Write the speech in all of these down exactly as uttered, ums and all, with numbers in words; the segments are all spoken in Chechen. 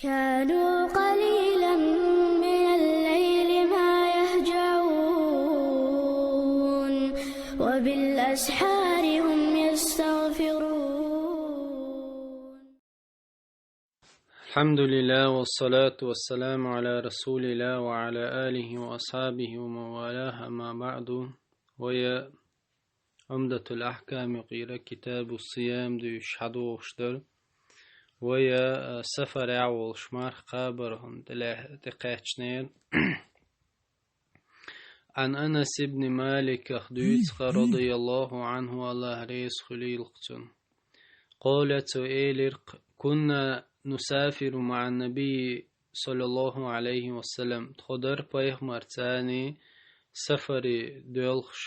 كانوا قليلا من الليل ما يهجعون، وبالأسحار هم يستغفرون. الحمد لله، والصلاة والسلام على رسول الله وعلى آله وأصحابه ومن والاه، أما بعد. Вай Ӏумдатул-Ахькам юкъера китабу ссиям дуьйцуш хьадогӀуш дара. Вай, а, сафарехь волуш марха кхабархьама тӀелаьхьа тӀекхаьчнера. Ӏан Анас ибн Маликах дуьйцу-кх, радияллаху Ӏанху, АллахӀ реза хуьлийла-кх цунна. Къала, цо элира-кх: «Кунна нусафиру маӀан-набийи, саллаллаху Ӏалайхи ва саллам», тхо дара пайхамарца сафаре доьлхуш.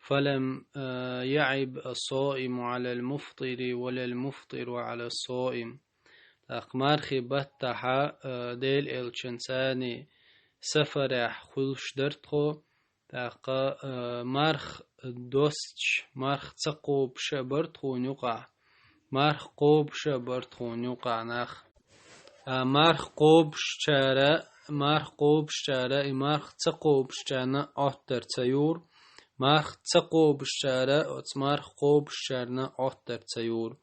«Фалам, а, яӀиб ас-саиму Ӏалал муфтири, валал муфтиру Ӏалас-саим». ТӀаккха мархи баттахьа, а, Делан элчанца сафарехь хуьлуш дара тхо, тӀаккха, а, марха достуш, марха ца кхобуш а бара тхуна юкъахь, марха кхобуш а бара тхуна юкъахь нах. А марха кхобушчара, марха кхобушчара, и марха ца кхобушчарна Ӏоттар ца юра, марха ца кхобушчара оцу марха кхобушчарна Ӏоттар ца юра.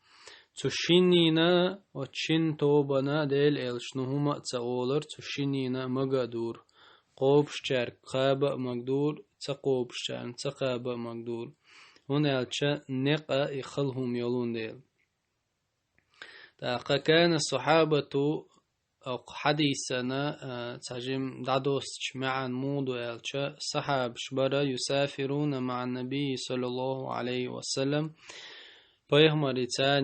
Цу шиннина, оцу шина тобана Делан элчано хӀума а ца олура, цу шиннина мага а дура. Кхобушчаьрга кхаба а мага дура, ца кхобушчарна ца кхаба а мага дура. ХӀунда аьлча некъа и хала хӀума йолун дела. ТӀаккха кана сахьабату, окху хьадисана, а, цхьа жима дӀадоссучу маьӀна муха ду аьлча, сахьабаш бара, юсафируна маӀан-набийи, саллаллаху Ӏалайхи ва саллам, пайхамарца, а,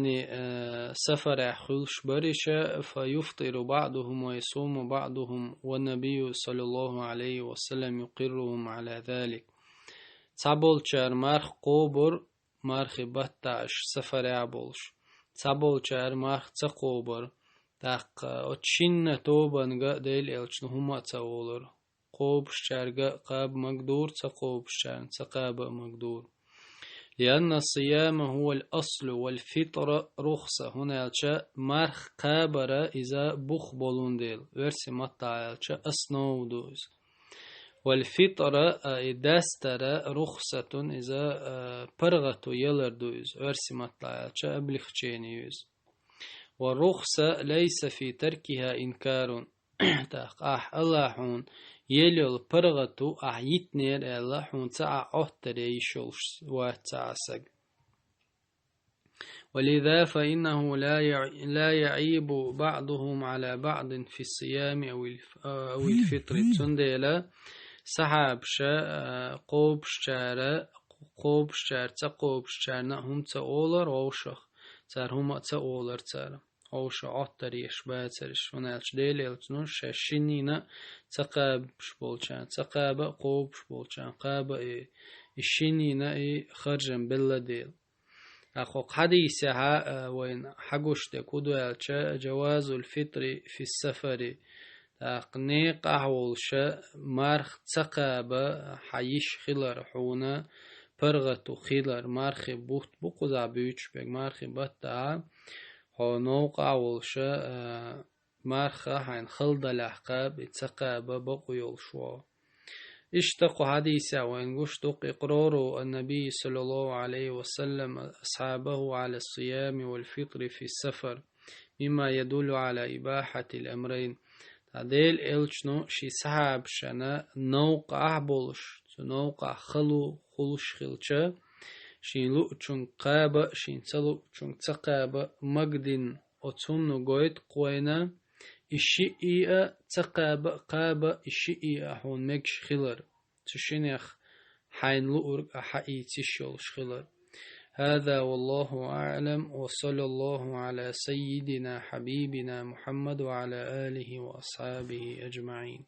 сафарехь хуьлуш бара иша, фа юфтиру баӀдухум ва ясуму баӀдухум, ва набийю, саллаллаху Ӏалайхи ва саллам, юкъиррухум Ӏала залик. Цхьаболчара марха кхобура, мархи баттахь уьш сафарехь болуш. Цхьаболчара марха ца кхобура, тӀаккха оцу шинна тобанга Делан элчано хӀума а ца олура. Кхобушчаьрга кхаба мага дура, ца кхобушчарна ца кхаба а мага дура. Лианна ас-сияма хӀувал аслу вал фитра рухса, хӀунда аьлча марха кхабара иза бух болун дела, оьрсийн маттахь аьлча, основа ду иза. Вал фитра, а, и дастара, рухсатун, иза, а, паргӀато ялар ду иза, оьрсийн маттахь аьлча, облегчение ю иза. Ва рухса лайса фи таркиха инкарун. ТӀаккха ахь ала хьуна, ел йолу паргӀато ахь йитинера аьлла, хьуна цхьа а Ӏоттаре йиш йолуш вац цхьа а саг. ولذا فإنه لا يع-، لا يعيب بعضهم على بعض في الصيام أو الف-، أو الفطر. Цундела сахьабаша, а, кхобушчара, кхобушчара ца кхобушчарна а хӀума ца олура вовшах, цара хӀума а ца олура цара. Вовшах Ӏоттар еш бацара уьш, хӀунда аьлча Делан элчано шаьш шиннина ца кхабуш болчарна ца кхаба а, кхобуш болчарна кхаба а, и, и шиннина и харжам белла дела. ТӀаккха хӀокху хьадисехь, а, вайна хьагуш дерг хӀун ду аьлча, جواز الفطر في السفر. ТӀаккха некъахь волуша марха ца кхаба хьан йиш хилар хьуна, паргӀато хилар, мархи бутт бу кхузахь буьйцуш берг, мархи баттахь, хьо новкъахь волуша, а, марха хьайна хала далахь кхаба, и ца кхаба бакъо йолуш ву. Иштта кху хьадисехь вайна гуш ду-кх إقرار النبي صلى الله عليه وسلم أصحابه على الصيام والفطر في السفر مما يدل على إباحة الأمرين. Ткъа Делан элчано шен сахьабашна новкъахь болуш, цу новкъахь хало хуьлуш хилча, шен луучуьнга кхаба а, шен ца луучуьнга ца кхаба а магадина, оцунна гойту-кх вайна, и шиъ а ца кхаба а кхаба, и шиъ а хьуна мегаш хилар. Цу шинех хьайна луург а хьаийца йиш йолуш хилар. هذا والله أعلم، وصلى الله على سيدنا حبيبنا محمد وعلى آله وأصحابه أجمعين.